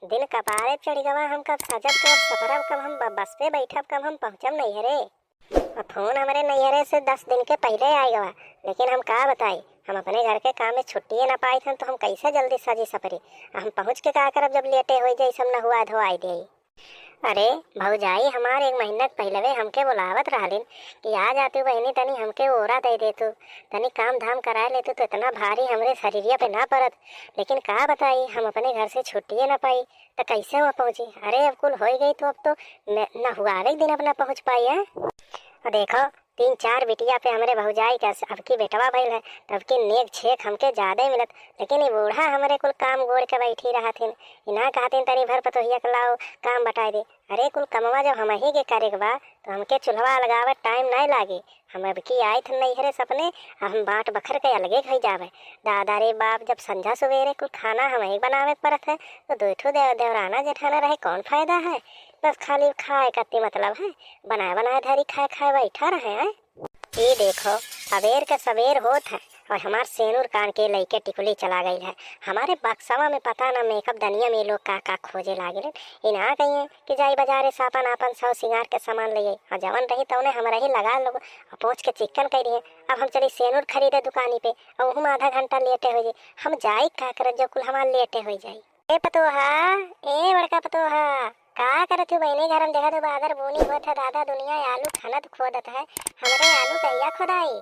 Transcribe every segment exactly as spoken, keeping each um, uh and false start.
दिन कपारे चढ़ गवा, हम कब सजब, कब सपरब, कब हम ब-, बस पे बैठब, कब हम पहुँचब नैहरे। और फोन हमरे नैहरे से दस दिन के पहिले आइ गवा, लेकिन हम का बताई, हम अपने घर के काम में छुट्टिए ना पाइत हन, तो हम कैसे जल्दी सजी सपरी? आ हम पहुँच के का करब, जब लेटे होइ जाई, सब नहुआ धोआई देई। अरे भौजाई, हमार एक महीना के पहिलवे हमके बोलावत रहलिन कि आ जातू बहिनी, तनी हमके ओरा दे देतू, तनी काम धाम कराए लेतू, तो इतना भारी हमरे शरीरिया पे ना पड़त। लेकिन का बताई, हम अपने घर से छुट्टिए ना पाई, तो कैसे वहाँ पहुँची? अरे अब कुल होइ गई, तो अब तो न, नहुआवे के दिन अब ना पहुँच पाई है। और देखो, तीन चार बिटिया पे हमरे भौजाई के अस-, अब की बेटवा भइल है, तब की नेक छेक हमके ज्यादा मिलत। लेकिन ई बूढ़ा हमरे कुल काम गोड़ के बैठी रहथिन, ई ना कहथिन तनी भर पतोहिया के लाओ काम बटाई दे। अरे कुल कमवा जब हमही के करे के बा, तो हमके चूल्हवा लगावे टाइम नाय लागे। हम अब की आइत नैहरे सपने, आ हम बाँट बखर के अलगे होइ जावे। दादा रे बाप, जब संझा सुबेरे कुल खाना हमही बनावे के पड़त है, तो दो ठो देव-, देवराना जेठाना रहे, कौन फायदा है? बस खाली खाए का ती मतलब है, बनाए बनाए धरी खाए खाए बैठा रहे हैं। ई देखो, सबेर के सबेर होत है और हमार सेनुर कान के लइके टिकुली चला गई है। हमरे बक्सवा में पता ना मेकअप दनिया में लोग का का खोजे लागिल। ई ना कहिए कि जाई बाजारे से आपन आपन सौ सिंगार के सामान ले आई। और जवन रही तौने हमरे ही लगा लो और पोंछ के चिक्कन कइ दिए। अब हम चली सेनुर खरीदे दुकानी पे और उहमा आधा घंटा लेटे होइ जाई। हम जाई का करे जो कुल हमार लेटे होइ जाई। ए पतोहा, ए बड़का पतोहा, का करत हू बहिनी? घर में देखत हू बादर बूनी होत है, दादा दुनिया आलू खनत खोदत है, हमरे आलू कहिया खोदाई?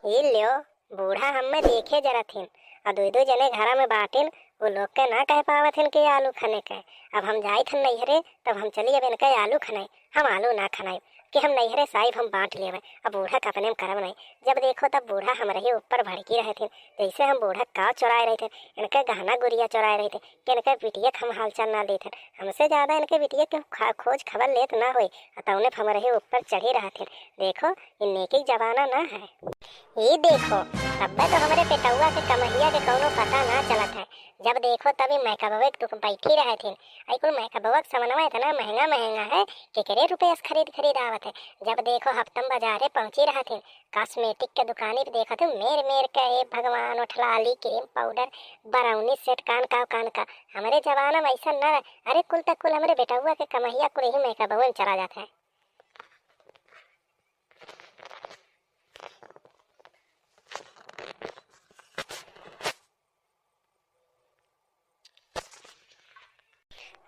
ई ल्यो, बूढ़ा हम्मे देखे जरत हिन, आ दुइ दुइ जने घरा में बाटिन, वो लोग के ना कह पावत हिन कि आलू खने के। अब हम जाइत हन नैहरे, तब हम चली अब इनके आलू खनाई, हम आलू ना खनाई। कि हम नैहरे साहिब हम बाँट लेवे, अब बूढ़ा के अपने में करब नहीं। जब देखो तब बूढ़ा हमरे ही ऊपर भड़की रहे थे, जैसे हम बूढ़ा का चुराए रहे थे, इनके गहना गुरिया चुराए रहे थे, कि इनके बिटिया के हम हालचाल ना देते। हमसे ज्यादा इनके बिटिया के खा-, खोज खबर लेत ना होई, आ तौने पे हमरे ही ऊपर चढ़ी रहे थे। देखो, ये नेकी के जमाना ना है। ये देखो, तब्बे तो हमरे पेटौआ के कमहिया के कौनो पता ना चलत है। जब देखो तभी मेकअपवे के दुख बैठी रहे थे। आई कुल मेकअपवा के सामानवा इतना महंगा महंगा है, केकरे रुपये से खरीद खरीद आवत है। जब देखो हफ्तम बाजारे पहुँची रहत है, कॉस्मेटिक के दुकानी पे देखत हूँ, मेर मेर के, हे भगवान, ओठलाली, क्रीम पाउडर, ब्राउनी सेट, कान का, कान का। हमरे जमाना में ऐसा न रहे। अरे कुल तक कुल हमरे बेटउआ के कमहिया कुल यही मेकअपवे में चला जात है।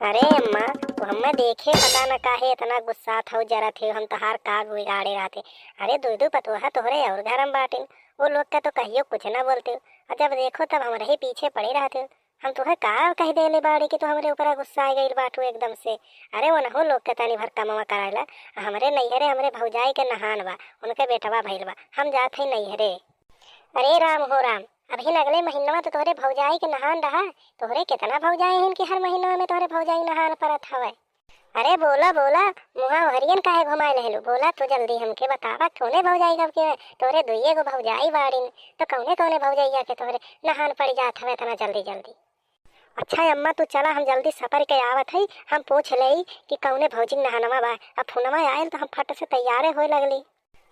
अरे अम्मा, तू हम्मे देखे पता न काहे इतना गुस्सात हऊ, जरत हऊ, हम तोहार का बिगाड़े रहते। अरे दुइ दुइ पतोहा तोहरे और घर में बाटिन, वो लोग का तो कहियो कुछ ना बोलते हो, और जब देखो तब हमरे ही पीछे पड़े रहते हो। हम तुहे का कह देले बाड़ी कि तू हमरे ऊपर गुस्सा आ गइल बाटू एकदम से? अरे ओनहु लोग के तनी भर कमवा कराइला, हमरे नैहरे हमरे भौजाई के नहान बा, उनके बेटवा भइल बा, हम जात हई नैहरे। अरे राम हो राम, अबहिन अगले महीनवा तो तोहरे भौजाई के नहान रहा। तोहरे केतना भौजाई हन कि हर महीनवा में तोहरे भौजाई नहान परत हवे। अरे बोला बोला, मुहा ओहरियन काहे घुमाए लेहलू? बोला तू जल्दी हमके बतावा, कौने भौजाई कब के? तोहरे दुइये गो भौजाई बाड़िन, तो कौने कौने भौजैया के तोहरे नहान पड़ जात हवे इतना जल्दी जल्दी? अच्छा अम्मा, तू चला, हम जल्दी सपर के आवत हई, हम पूछ लेई कि कौने भौजी के नहनवा बा। अब फोनवा आयल तो हम फट से तैयारे होए लगली।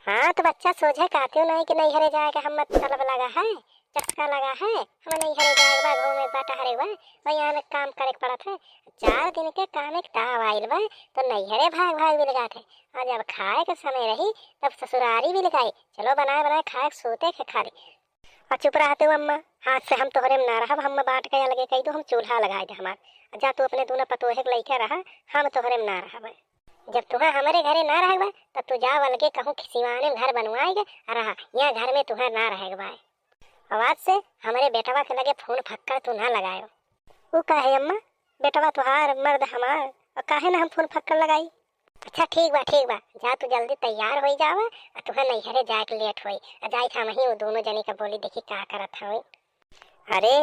हाँ, तो बच्चा सोझे कहते हो नहीं कि नैहरे जाए के हम मतलब लगा है, चस्का लगा है, हम नैहरे जाए के बा, घूमे के बा, टहरे के बा, वही यहाँ काम करे के पड़त है। चार दिन के काम एक ताव आइल बा, तो नैहरे भाग भाग मिल जात है। और जब खाए के समय रही, तब ससुरारी मिल गई, चलो बनाए बनाए खाए, सोते के खाली। आ चुप रहते हो अम्मा, आज से हम तोहरे में ना रहब, हम बाँट के अलगे कई दो, हम चूल्हा लगाए दे हमार। आ जा तू अपने दोनों पतोहे के लइके रहा, हम तोहरे में ना रहब। जब तुहा हमरे घरे ना रहबा, तब तू जाओ अलगे कहूँ खिसिवाने में घर बनवाए गे, आ रहा, यहाँ घर में तुहा ना रहे के बा। अब आज से हमरे बेटवा के लगे फोन फक्कड़ तू ना लगायो। ऊ काहे अम्मा, बेटवा तुहार, मर्द हमार, और काहे ना हम फोन फक्कड़ लगाई? अच्छा ठीक बा, ठीक बा, जा तू जल्दी तैयार होई जावा, आ तुहा नैहरे जाए के लेट होई, आ जाई हम ही वो दोनों जनी का बोली देखी का करत हवे। अरे,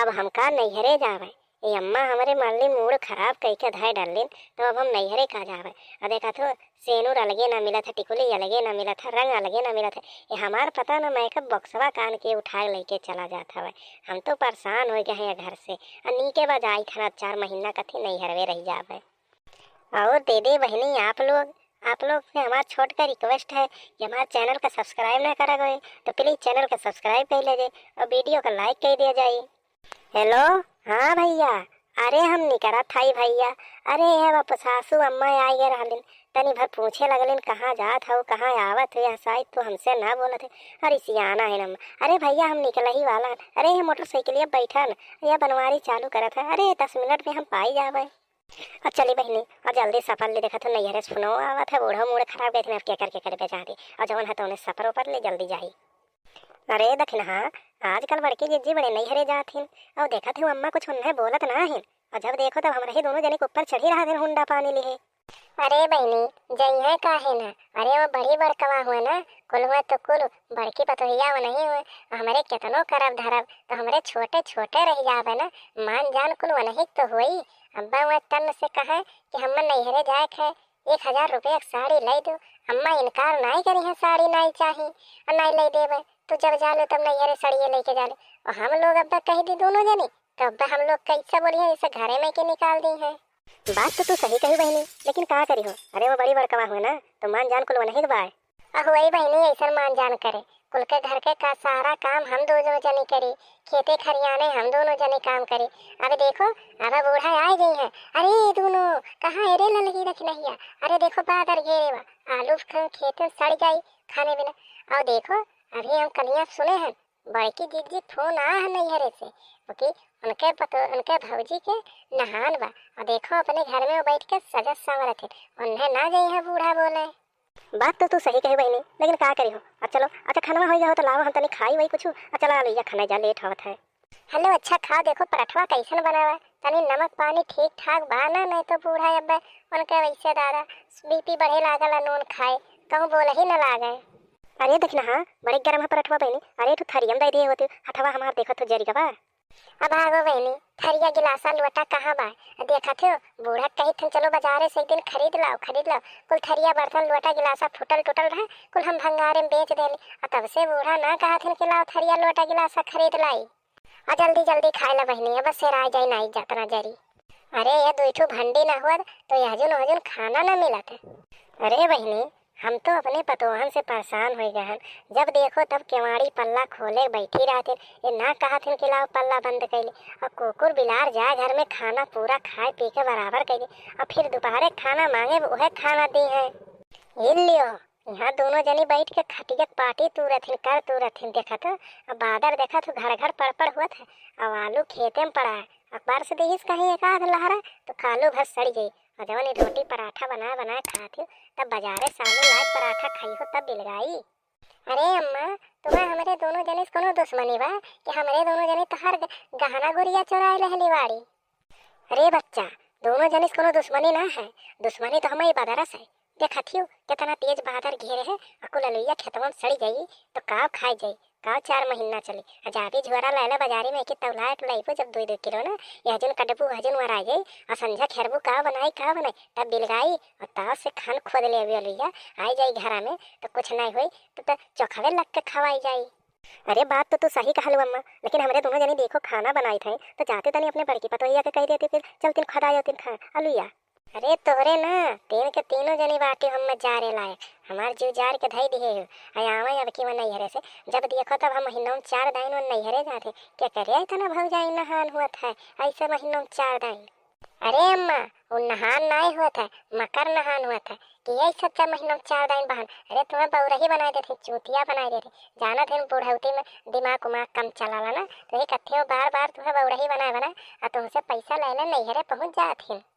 अब हम का नैहरे जावे, ये अम्मा हमरे मरली मूड खराब कई के धय डरलिन, तो अब हम नैहरे का जावे। आ देखा तो सेनुर अलगे ना मिलत है, टिकुली अलगे ना मिलत है, रंग अलगे ना मिलत है, ये हमार पता ना मैं कब बक्सवा कान के उठा के लेके चला जात हवे। हम तो परेशान हो गए हैं ये घर से, आ नीके बा जाई थाना चार महीना कथी नैहरवे रह जावे। और दीदी बहिनी आप लोग, आप लोग से हमार छोट का रिक्वेस्ट है कि हमार चैनल का सब्सक्राइब ना करा गए तो प्लीज चैनल का सब्सक्राइब कर लीजिए और वीडियो का लाइक कर दिया जाए। हेलो, हाँ भैया, अरे हम निकरत हई भइया। अरे ये अब सासू अम्मा आइ गए रहलिन, तनी भर पूछे लगलिन, "कहाँ जात हउ, कहाँ आवत हउ, यह साइत तू हमसे ना बोलत है।" अरे सियाना है ना। अरे भइया हम निकलही वाला हन। अरे ये मोटरसाइकिलिया बैठा न, यह बनवारी चालू करत है। अरे दस मिनट में हम पाई जाबे। और चली बहिनी, और जल्दी सफर ले, देखत हो नैहरे से फोनो आवत है, बूढ़ो मूड खराब गए थे, अब केकर केकर बेचारी। और जवन है तो उन्हें सफर ऊपर ले जल्दी जाई। अरे दखिनहा, आजकल बड़की जिज्जी बड़े नैहरे जात हिन, और देखत हो अम्मा कुछ उन्हें बोलत ना हिन, और जब देखो तब हमरा ही दोनों जने के ऊपर चढ़ी रहत हिन हुंडा पानी लिहे। अरे बहिनी, जइहे काहे ना? अरे वो बड़ी बड़कवा हुए ना, कुल हुए तो कुल, बड़की पतोहिया वो नहीं हुए, हमरे केतनो करब धरब तो हमरे छोटे छोटे रह जाबे ना, मान जान कुल वनही तो होई। अब्बा वह तन से कहे कि हम नैहरे जाए खे, एक हजार रुपया के साड़ी लाई दो। अम्मा इनकार नाई करी है, साड़ी नाई चाही और नाई लाई देबे। तू जब जाले तब नैहरे साड़िए लेके जाले। और हम लोग अब्बा कह दी दोनों जनी, तो अब्बा हम लोग कैसे बोलिए, जैसे घरे में के निकाल दी है। बात तो तू सही कही बहिनी, लेकिन का करी हो? अरे वो बड़ी बड़कवा हुए ना, तो मान जान कुल वनही के बाय। अहो, वही बहिनी ऐसन मान जान करे, कुल के घर के का सारा काम हम दोनों जनी करी, खेते खरियाने हम दोनों जनी काम करी। अब देखो, अब बूढ़ा आ गई है। अरे ये दोनों कहाँ है रे ललही रखनहिया? अरे देखो बादर घेरे बा, आलू ख-, खेते में सड़ जाई खाने बिना। और देखो, अभी हम कलिया सुने हैं, बड़की दीदी फोन आ है नैहरे से, ओके, उनके पतो-, उनके भौजी के नहान बा। और देखो अपने घर में वो बैठ के सजत संवरत है, उन्हें ना जाई है बूढ़ा बोले। बात तो तू सही कही बहिनी, लेकिन का करी हो? अब चलो, अच्छा खानवा होई गया हो तो लाओ, हम तनी खाई वही कुछ। अच्छा चला लइया खाना जा, लेट होत है। हेलो, अच्छा खाओ, देखो पराठवा कैसन बनावा, तनी नमक पानी ठीक ठाक बा ना, नहीं तो बूढ़ा अब्बे उनके वैसे दादा बीपी बढ़े लागल, नून खाए कहूँ बोल ही न लागे। अरे देखना हाँ, बड़े गरम है पराठवा बहिनी। अरे तू थरियम दे दिए होती, हथवा हमार देखो तो जरी गवा। अब आगो बहिनी, थरिया गिलासा लोटा कहाँ बा? देखत हो, बूढ़ा कही थन चलो बाजारे से एक दिन खरीद लाओ, खरीद लाओ। कुल थरिया बर्तन लोटा गिलासा फूटल टूटल रहे, कुल हम भंगारे में बेच देली। आ तब से बूढ़ा ना कहा थन कि लाओ थरिया लोटा गिलासा खरीद लाई। आ जल्दी जल्दी खाए ला बहिनी, अब सेरा जाई नाई जतना जरी। अरे ये दुई ठो भंडी ना हुआ तो यहजुन वहजुन खाना ना मिलत। अरे बहिनी, हम तो अपने पतोहन से परेशान हो गए हैं। जब देखो तब केवाड़ी पल्ला खोले बैठी रहते, ये ना कहत हन कि लाओ पल्ला बंद कैले। और कुकुर बिलार जाए घर में खाना पूरा खाए पी के बराबर कैले, और फिर दोपहरे खाना मांगे वह खाना दी है। ये लियो, यहाँ दोनों जनी बैठ के खटिया के पाटी तूरत हिन, कर तूरत हिन, देखत हो। अब बादर देखत हो, घर घर पड़ पड़ हुआ था। अब आलू खेते में पड़ा है, अखबार से देखिस कहीं एक आध लहरा तो कालू भर सड़ गई। और जवन ई रोटी पराठा बनाए बनाए खात हो, तब बाजारे सामने लाए पराठा खाई हो तब बिलगाई। अरे अम्मा, तुम्हें हमरे दोनों जने से कोनो दुश्मनी बा कि हमरे दोनों जने तोहार ग-, गहना गुरिया चुराए लेहली बाड़ी? अरे बच्चा, दोनों जने से कोनो दुश्मनी ना है, दुश्मनी तो हमारी बदरस है। देखत हियो, कितना तेज बादर घेरे है, अकुल अलुइया खेतवा में सड़ी जाई, तो काव खाए जाई, काव चार महीना चली। आ जाबी झोरा लायला बाजारी में एके तौलाए के लइबो जब दुई दुई किलो ना, यह जुन कटबू, वह जुन वराई जाई, आ संझा खेरबू काव बनाई, काव बनाई, तब बिलगाई, और ताव से खान खोद ले अबी अलुइया, आई जाई घरा में, तो कुछ नहीं होई, तो, तो चोखवे लग के खवाई जाई। अरे बात तो तू सही कहलू अम्मा, लेकिन हमरे दोनों जनी देखो खाना बनाई थे, तो जाते तनी अपने बड़की पतोहिया के कह देती कि चल तीन खदाई तीन खा अलुइया। अरे तोहरे ना, तीन के तीनों जनी बाटी हम जारे लायक, हमार जीव जार के धई दिहे हो। आ आवे अब की वो नैहरे से, जब देखो तब हम महीनों में चार दाइन वो नैहरे जाते। क्या करे इतना भौजाई नहान हुआ था, ऐसे महीनों में चार दाइन। अरे अम्मा, वो नहान नाई हुआ था, मकर नहान हुआ था। कि यही सच्चा महीना में चार दाइन बहन, अरे तुम्हें बौरही बनाए देते, चूतिया बनाए देते। जानत है बुढ़ौती में दिमाग उमाग कम चलाला ना, तो यही कत्थे हो बार बार तुम्हें बौरही बनाए बनाए, आ तुमसे पैसा ले ले नैहरे पहुँच जात है।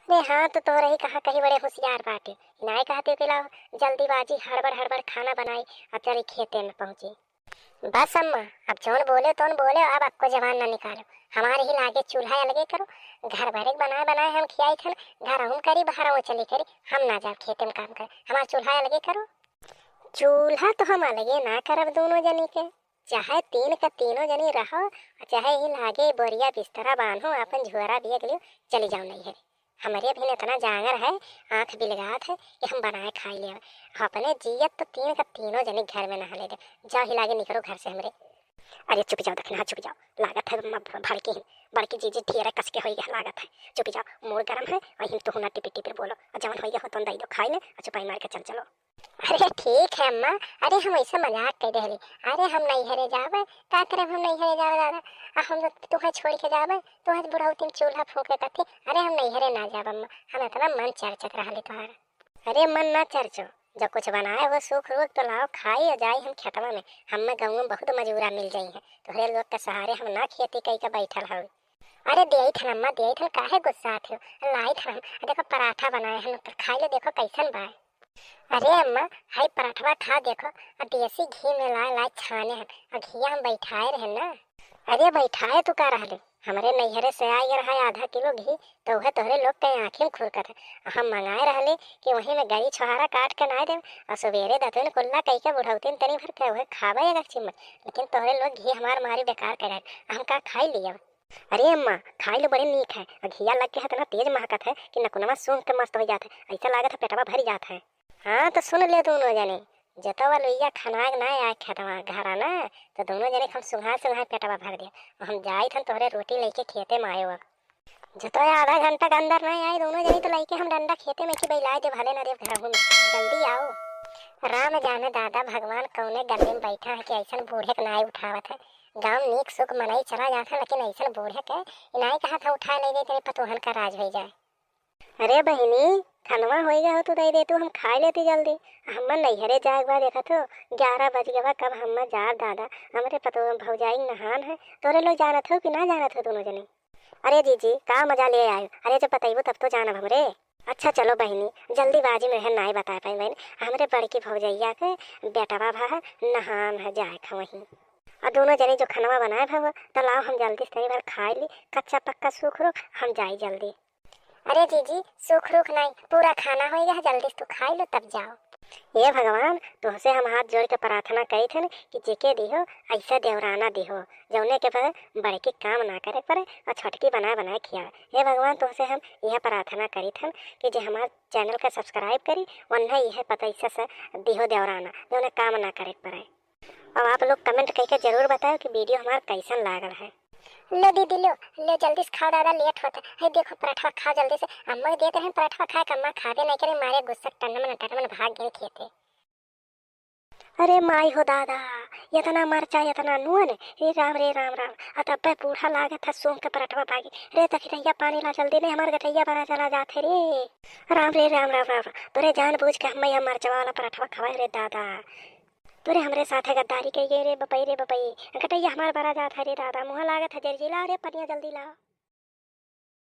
अरे हाँ, तो तोहरे ही कहा कहीं बड़े होशियार बाटे। नाय कहते हो कि लाओ जल्दीबाजी, हड़बड़ हड़बड़ खाना बनाई, अब चली खेते में पहुँची। बस अम्मा, अब जौन बोले तौन बोले, अब अक्को जबान ना निकालो। हमारे ही लागे चूल्हा अलगे करो, घर भरे के बनाए बनाए हम खियाई थन, घर हम करी, बाहर वो चली करी, हम ना जाब खेते में काम करे, हमार चूल्हा अलगे करो। चूल्हा तो हम अलगे ना करब दोनों जनी के, चाहे तीन का तीनों जनी रहो, चाहे ही लागे बोरिया बिस्तरा बांधो, अपन झोरा बेग लियो, चली जाओ नैहरे। हमरे अभी इतना जांगर है, आँख बिलगात है कि हम बनाए खाई लेब। अपने जियत तो तीन का तीनों जनी घर में नहा ले दे। जाओ ही लागे निकरो घर से हमरे। अरे चुप जाओ दखिनहा, चुप जाओ। लागत है म-, भड़की ही, बड़की जीजी ढेर कस के होई गया लागत है। चुप जाओ, मूड गरम है, और हिम तुहू ना टिपिर टिपिर बोलो। और जवन होई गया हो तौन दई दो खाई ले, और चुपाई मार के चल चलो। अरे ठीक है अम्मा, अरे हम ऐसे मजाक कर देहली। अरे हम नैहरे जाबे, का करब हम नैहरे जाबे दादा? आ हम तो तुहें छोड़ के जाबे, तुहें बुढ़ौती में चूल्हा फूके कथी? अरे हम नैहरे ना जाब अम्मा, हम इतना मन चरचत रहली तोहार। अरे मन ना चरचो, जब कुछ बनाए हो सूख रूख तो लाओ खाई और जाई हम खेतवा में। हमें गाँव में बहुत मजूरा मिल जाई हैं, तोहरे लोग के सहारे हम ना खेती कई के बैठल हई। अरे देई थन अम्मा, देई थन, काहे गुस्सात हो? लाई थन हम, देखो पराठा बनाए हन, तो खाई लो, देखो कैसन बा। अरे अम्मा, हाई पराठवा खा देखो, आ देसी घी में लाए लाए छाने हन, आ घिया हम बैठाए रहे ना। अरे बैठाए तू का रहले, हमरे नैहरे से आए रहा आधा किलो घी, तो वह तोहरे लोग के आँखी में खुरकत है। हम मंगाए रहले कि वही में गरी छोहारा काट के नाय देब, आ सवेरे दतुन कुल्ला कई के बुढ़ौतीन तनी भर के वह खाबे एक चिम्मच, लेकिन तोहरे लोग घी हमार मारी बेकार कर, हम का खाई लियब? अरे अम्मा, खाई लो, बड़े नीक है। आ घिया लग के है, इतना तेज महकत है कि नकुनवा सूंघ के मस्त हो जात है, ऐसा लागत है पेटवा भर जात है। हाँ, तो सुन ले दोनों जने, जतवा लोइया खनाग ना आए खेतवा घरा ना, तो दोनों जने के हम सुंघाए सुंघाए पेटवा भर दे। हम जाई थन तोहरे रोटी लेके खेते में आयो। जतो आधा घंटा के अंदर ना आए दोनों जने, तो लेके हम डंडा खेते में की बैलाए दे, भले ना देव घर में। जल्दी आओ। राम जाने दादा भगवान कौने गली में बैठा है कि ऐसन बूढ़े के नाई उठावत है। गाँव नीक सुख मनई चला जात है, लेकिन ऐसन बूढ़े के इनाई कहा था उठाए ले जाए, तेरे पतोहन का राज हो जाए। अरे बहिनी, खनवा होई गया हो, तू दे दे, तू हम खाए लेती जल्दी। हम्मा नैहरे जाए के बाद देखत हो, ग्यारह बज गवा, कब हम्मा जाब दादा। हमरे पतो भौजाई नहान है, तोरे लोग जानत हो कि ना जानत हो दोनों जने? अरे जीजी, का मजा ले आयो? अरे जब बतैबो तब तो जानब हमरे। अच्छा चलो बहिनी, जल्दीबाजी में है नाई बताए पाई बहिनी। हमरे बड़की भौजैया के बेटवा भा है, नहान है, जाए खा वहीं। आ दोनों जने जो खनवा बनाए भा, तो लाओ हम जल्दी से तनी भर खाए ली, कच्चा पक्का सूख रूख, हम जाई जल्दी। अरे जीजी, सूख रूख नहीं, पूरा खाना होई गया, जल्दी से तू खाई लो तब जाओ। हे भगवान, तुहसे हम हाथ जोड़ के प्रार्थना करी थन कि जेके दिहो, ऐसा देवराना दिहो, जौने के पर बड़की काम ना करे पड़े और छोटकी बनाए बनाए खियावे। हे भगवान, तुहसे हम यह प्रार्थना करी थन कि जे हमार channel का subscribe करी, उन्हें यह पता ऐसा से दिहो देवराना, जौने काम ना करे पड़े। अब आप लोग comment करके जरूर बताओ कि video हमार कैसन लागल है। लो दीदी, लो, लो जल्दी से खाओ दादा, late होता है। हे देखो पराठवा खाओ जल्दी से। अम्मा के देत रहे पराठवा खाए, अम्मा खाबे नहीं करे, मारे गुस्सा टनमन टनमन भाग गए खेते। अरे माई हो दादा, इतना मरचा, इतना नून, रे राम, रे राम राम। आ तब्बे बूढ़ा लागत है, सूंघ के पराठवा भागी। रे दखिनैया पानी ला जल्दी, नहीं हमार गटैया बड़ा चला जात है रे। राम रे राम राम राम। तोरे जानबूझ के हम्मा यह मरचवा वाला पराठवा खवाए रे दादा। तोरे हमरे साथे गद्दारी कई गई रे बपई, रे बपई, गटैया हमार बड़ा जात है रे दादा, मुँह लागत है जर जिला रे, पनिया जल्दी ला।